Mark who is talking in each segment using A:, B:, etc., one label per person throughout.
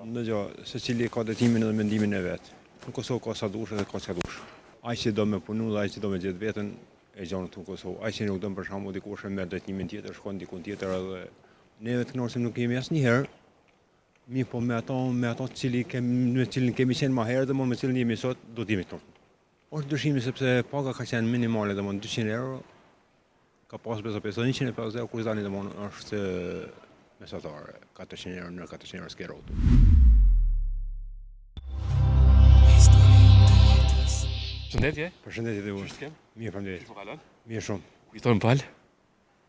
A: Ndëgjo, secili ka drejtimin edhe mendimin e vet. Në Kosovë ka sa dush edhe ka çka dush. Ai që do me punu dhe ai që do me gjetë veten, e gjon këtu në Kosovë. Ai që nuk don për shembull dikush e merr drejtimin tjetër, shkon diku tjetër edhe neve të kënaqur nuk jemi asnjëherë. Mirë po me ato, me ato të cili kemi, me cilin kemi qenë më herët dhe me cilin jemi sot, do të jemi këtu. Është ndryshimi sepse paga ka qenë minimale, domethënë 200 euro, Ka pas besa 500, 150 euro, kurse tani domethënë është mesatare, 400 euro, në 400 euro s'ke rrotu.
B: Përshëndetje.
A: Përshëndetje dhe
B: ju. Qysh
A: Mirë, faleminderit.
B: Qysh po kalon?
A: Mirë shumë.
B: Ku jeton fal?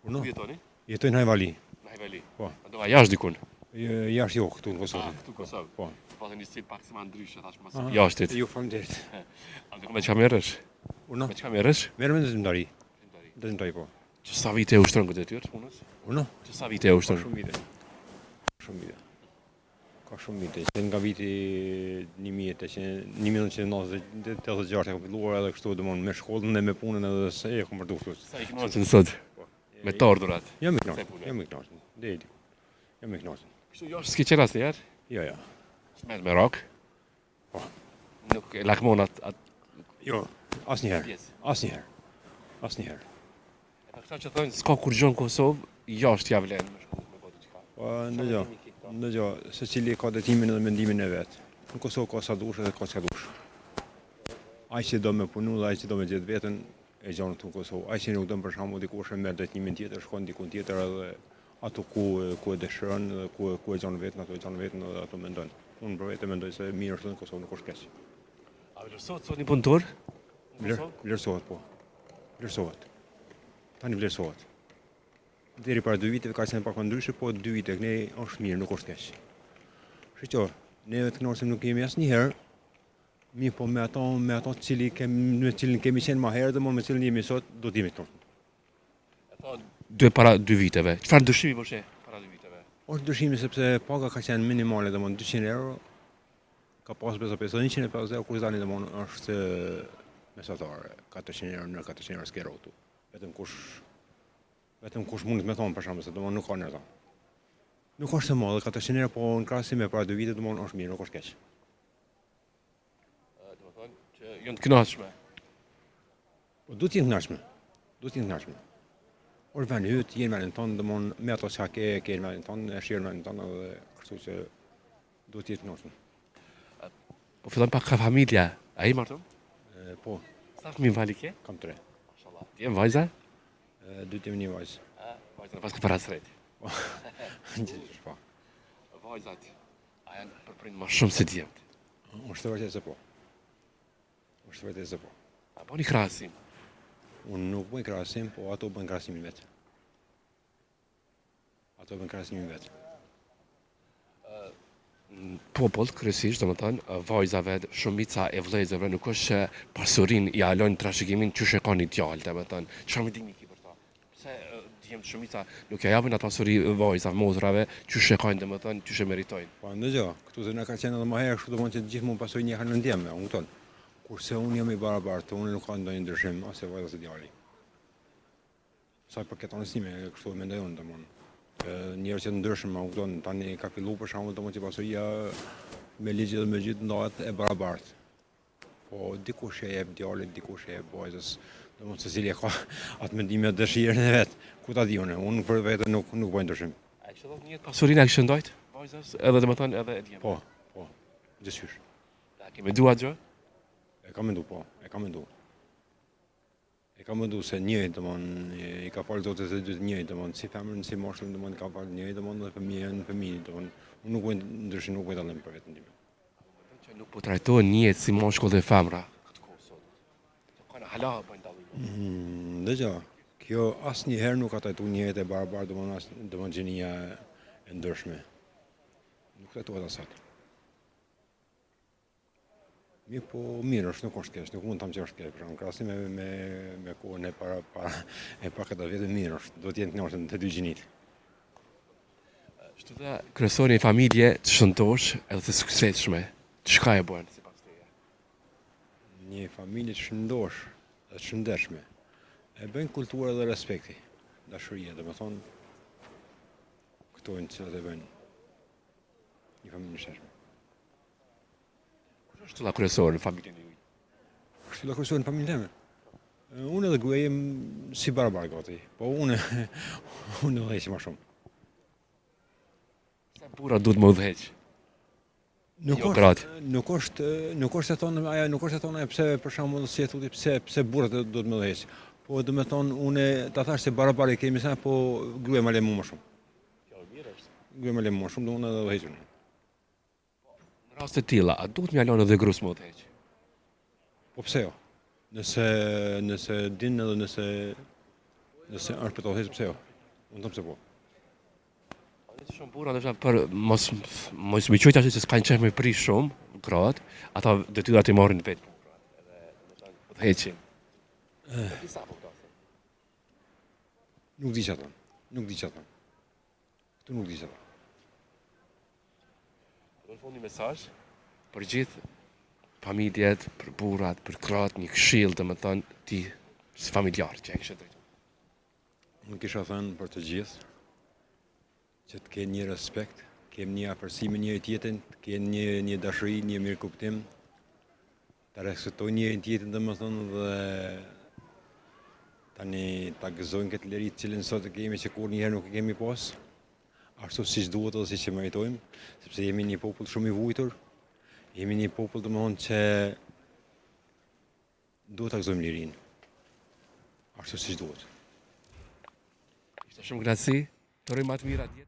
A: Unë?
B: Ku jetoni?
A: Jetoj në Hajvali.
B: Në Hajvali.
A: Po.
B: A do jashtë dikun?
A: Jashtë jo, këtu në Kosovë.
B: Ah, këtu në Kosovë.
A: Po.
B: Po të një stil pak si më ndryshe, thash mos jashtë.
A: Jo, faleminderit.
B: A do me çka merresh?
A: Unë?
B: Me çka merresh?
A: Merrem me ndërtimtari. Ndërtimtari po.
B: Që sa vite e ushtron këtë detyrë të
A: punës? Unë?
B: Që sa vite e ushtron?
A: Ka shumë vite. Shumë vite. Ka shumë vite. Që nga viti 1986 e kam filluar edhe kështu domthon me shkollën dhe me punën edhe se e kam vazhdu kështu.
B: Sa i kënaqur sot?
A: Po.
B: Me të ardhurat.
A: Jam i kënaqur, jam i kënaqur. Deri diku. Jam i kënaqur.
B: Kështu jashtë s'ke qenë asnjëherë?
A: Jo, jo.
B: S'merr merak?
A: Po.
B: Nuk e lakmon atë at...
A: Jo, asnjëherë. Asnjëherë. Asnjëherë.
B: E pa këta që thonë s'ka kurgjë në Kosovë, jashtë ja vlen me shku me bo diçka.
A: Po, ndëgjo, ndëgjo, secili ka drejtimin edhe mendimin e vet. Në Kosovë ka sa dush edhe ka çka dush. Ai që do me punu dhe ai që do me gjetë veten, e gjon këtu në Kosovë. Ai që nuk don për shembull dikush e merr drejtimin tjetër, shkon diku tjetër edhe ato ku ku e dëshiron dhe ku ku e gjon veten, ato e gjon veten dhe ato mendon. Unë për vete mendoj se mirë është në Kosovë, nuk është keq.
B: A vlerësohet sot një punëtor?
A: Vler, vlerësohet po. Vlerësohet. Tani vlerësohet. Deri para dy viteve ka qenë pak më ndryshe, po dy vite kënej është mirë, nuk është keq. Kështu që neve të kënaqur nuk jemi asnjëherë, Mirë po me ato, me ato cili kemi, me cilin kemi qenë ma herët dhe me cilin jemi sot, do të jemi këtu.
B: E tha, dy para dy viteve. Çfarë ndryshimi po sheh para dy
A: viteve? Është ndryshimi sepse paga ka qenë minimale, domethënë 200 euro, ka pas besa 500, 150 euro, kurse tani domethënë është mesatare, 400 euro, në 400 euro s'ke rrotu. Vetëm kush, vetëm kush mundet me thonë për shembull, se domethënë nuk ka nërta. Nuk është e madhe 400 euro, po në krahasim me para dy vite, domethënë është mirë, nuk është keq.
B: Domethënë që janë të kënaqshme.
A: Po duhet të jenë të kënaqshme. Duhet të jenë të kënaqshme. Por vendi yt, je në vendin tonë, domthon me ato çka ke, ke në vendin tonë, e shirë në vendin tonë edhe kështu që duhet të jetë kënaqshme.
B: Po fillon pak ka familja. A je i martuar?
A: Po.
B: Sa fëmijë vali ke?
A: Kam tre.
B: Mashallah. Djem vajza?
A: Dy djem një vajzë.
B: Vajzën e paske për hasret.
A: Po. Gjithsesi po.
B: Vajzat A janë për prind më shumë se djemtë?
A: Është e vërtetë se po. Është e vërtetë se po.
B: A bëni krahasim?
A: Unë nuk bëj krahasim, po ato bëjnë krahasimin vetë. Ato bëjnë krahasimin vetë.
B: Në popull, kryesisht, domethënë, vajzave, shumica e vëllezërve nuk është që pasurinë ia lojnë trashëgiminë qysh e ka një djalë, domethënë. Çfarë mendimi ke për ta? Pse djemtë shumica nuk ja japin atë pasuri vajzave, motrave, qysh e kanë domethënë, qysh e meritojnë.
A: Po ndëgjo, këtu se na ka qenë edhe më herë kështu domethënë që gjithmonë pasurinë ja kanë lënë djemve, më kupton. Kurse unë jam i barabartë, unë nuk ka ndonjë ndryshim as e vajza as e djali. Sa i përket anës time, kështu e mendoj unë domethënë. Njerëz të ndryshëm, më kupton, tani ka fillu për shembull domethënë që pasuria me ligj dhe me gjithë ndahet e barabartë. Po dikush e jep djalit, dikush e jep vajzës, domethënë secili e ka atë mendimin e dëshirën e vet. Ku ta di unë, unë për vete nuk nuk bëj
B: ndryshim. A kishe dhënë njëjtë pasurinë a kishe ndajt vajzës edhe domethënë edhe djemve?
A: Po, po. Gjithqysh.
B: A ke mendu atë gjë?
A: E kam mendu, po, e kam mendu. E kam mendu se njëjtë, domthon, i ka falë Zoti të dytë njëjtë, domthon, si femrën, si mashkullin, domthon, ka falë njëjtë, domthon, dhe fëmijën, fëmijën, domthon, unë nuk bëj ndryshim, nuk bëj dallim për veten
B: time. Mendon që nuk po trajtohen njëjtë si mashkull dhe femra këtë kohë sot? Që kanë hala bëjnë
A: dallim. Mm, dëgjo, kjo asnjëherë nuk ka trajtu njëjtë e barabartë, domthon, as, domthon, gjinia e ndryshme. Nuk trajtohet as sot. Mirë, po mirë është, nuk është keq, nuk mund të them që është keq, për në krahasim me me me kohën e para para e para këto vite mirë është, duhet të jenë të kënaqur të dy
B: gjinitë. Shtylla kryesore një familje të shëndoshë edhe të suksesshme, çka e bën sipas
A: teje? Një familje të shëndoshë dhe të shëndetshme e bëjnë kultura dhe respekti, dashuria, domethënë këto janë të cilat e bëjnë një familje të shëndetshme.
B: Kush është shtylla kryesore në familjen e juaj?
A: Shtylla kryesore në familjen time? Unë edhe gruaja jem si barabar gati. Po unë unë udhëheq më
B: shumë. Pse burra duhet me udhëheq?
A: Nuk jo, është, nuk është, nuk është e thonë ajo, nuk është e thonë ajo pse për shembull si e thotë pse pse burrat duhet me udhëheq. Po do të thonë unë ta thash se barabar e kemi sa po gruaja më le mua më shumë.
B: Kjo mirë është.
A: Gruaja më le mua më shumë, do unë edhe udhëheq unë.
B: Në raste të tilla, a duhet m'ia lënë edhe gruas me udhëheq?
A: Po pse jo? Nëse nëse din edhe nëse nëse është për të udhëheq pse jo? Unë them se po.
B: Nëse shumë burra ndoshta për mos mos më quajt ashtu se s'kanë qejf me prish shumë gratë, ata detyrat i marrin vetë burrat edhe domethënë udhëheqin.
A: Eh. Disa po flasim. Nuk di çfarë thon. Nuk di çfarë thon. Këtu nuk di çfarë thon.
B: Në fund një mesazh për gjithë familjet, për burrat, për gratë, një këshillë, domethënë ti si familjar që e kishe drejtu.
A: Unë kisha thënë për të gjithë që të kenë një respekt, të kenë një afërsi me njëri tjetrin, të kenë një një dashuri, një mirëkuptim, të respektojnë njëri tjetrin domethënë dhe tani ta gëzojnë këtë liri të cilën sot e kemi që kurrë njëherë nuk e kemi pas ashtu siç duhet dhe siç e meritojmë, sepse jemi një popull shumë i vujtur, jemi një popull domethënë që duhet ta gëzojmë lirinë, ashtu siç
B: duhet. Ishte shumë kënaqësi, të uroj më të mirat.